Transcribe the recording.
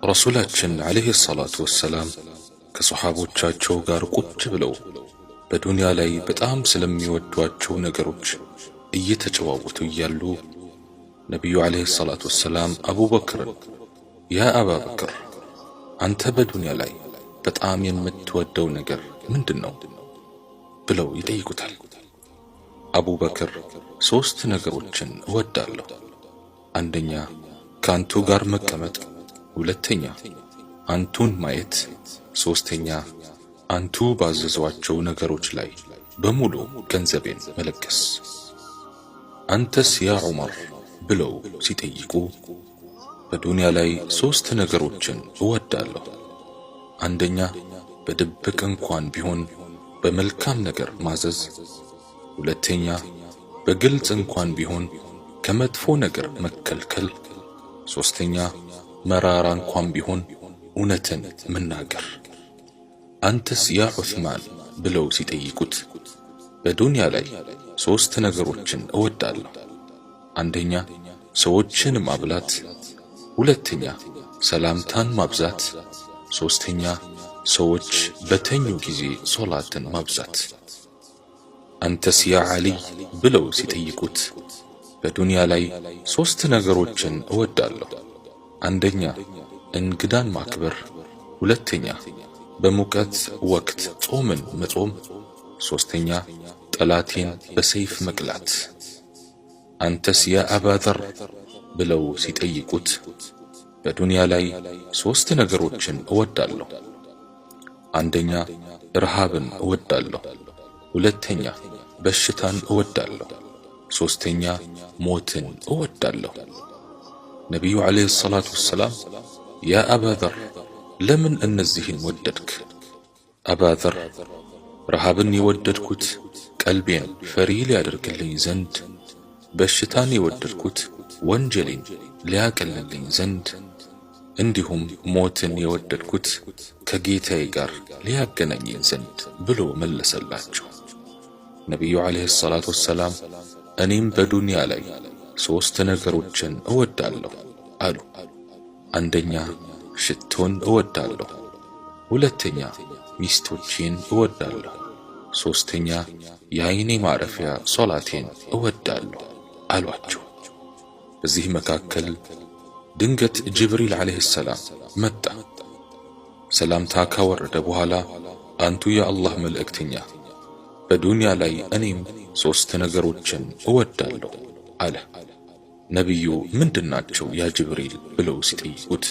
ረሱላችን ዓለይሂ ሰላቱ ወሰላም ከሶሓቦቻቸው ጋር ቁጭ ብለው በዱንያ ላይ በጣም ስለሚወዷቸው ነገሮች እየተጨዋወቱ እያሉ ነቢዩ ዓለይሂ ሰላቱ ወሰላም አቡበክርን፣ ያ አባበክር፣ አንተ በዱንያ ላይ በጣም የምትወደው ነገር ምንድን ነው? ብለው ይጠይቁታል። አቡበክር ሶስት ነገሮችን እወዳለሁ። አንደኛ ከአንቱ ጋር መቀመጥ፣ ሁለተኛ አንቱን ማየት፣ ሶስተኛ አንቱ ባዘዟቸው ነገሮች ላይ በሙሉ ገንዘቤን መለገስ። አንተስ ያ ዑመር ብለው ሲጠይቁ፣ በዱንያ ላይ ሶስት ነገሮችን እወዳለሁ። አንደኛ በድብቅ እንኳን ቢሆን በመልካም ነገር ማዘዝ፣ ሁለተኛ በግልጽ እንኳን ቢሆን ከመጥፎ ነገር መከልከል፣ ሶስተኛ መራራ እንኳን ቢሆን እውነትን መናገር። አንተስ ያ ዑስማን ብለው ሲጠይቁት፣ በዱንያ ላይ ሶስት ነገሮችን እወዳለሁ። አንደኛ ሰዎችን ማብላት፣ ሁለተኛ ሰላምታን ማብዛት፣ ሶስተኛ ሰዎች በተኙ ጊዜ ሶላትን ማብዛት። አንተስ ያ ዓሊይ ብለው ሲጠይቁት፣ በዱንያ ላይ ሶስት ነገሮችን እወዳለሁ። አንደኛ እንግዳን ማክበር፣ ሁለተኛ በሙቀት ወቅት ጾምን መጾም፣ ሶስተኛ ጠላቴን በሰይፍ መቅላት። አንተስ ያ አባዘር ብለው ሲጠይቁት፣ በዱንያ ላይ ሶስት ነገሮችን እወዳለሁ። አንደኛ ረሃብን እወዳለሁ፣ ሁለተኛ በሽታን እወዳለሁ፣ ሶስተኛ ሞትን እወዳለሁ። ነቢዩ ዓለይሂ ሰላቱ ወሰላም፣ ያ አባዘር፣ ለምን እነዚህን ወደድክ? አባዘር፣ ረሃብን የወደድኩት ቀልቤን ፈሪ ሊያደርግልኝ ዘንድ፣ በሽታን የወደድኩት ወንጀሌን ሊያቀልልኝ ዘንድ፣ እንዲሁም ሞትን የወደድኩት ከጌታዬ ጋር ሊያገናኘኝ ዘንድ ብሎ መለሰላቸው። ነቢዩ ዓለይሂ ሰላቱ ወሰላም እኔም በዱንያ ላይ ሶስት ነገሮችን እወዳለሁ አሉ። አንደኛ ሽቶን እወዳለሁ፣ ሁለተኛ ሚስቶቼን እወዳለሁ፣ ሶስተኛ የአይኔ ማረፊያ ሶላቴን እወዳለሁ አሏቸው። በዚህ መካከል ድንገት ጅብሪል ዓለይሂ ሰላም መጣ። ሰላምታ ካወረደ በኋላ፣ አንቱ የአላህ መልእክተኛ፣ በዱንያ ላይ እኔም ሶስት ነገሮችን እወዳለሁ አለ። ነቢዩ ምንድናቸው ያ ጅብሪል ብለው ሲጠይቁት፣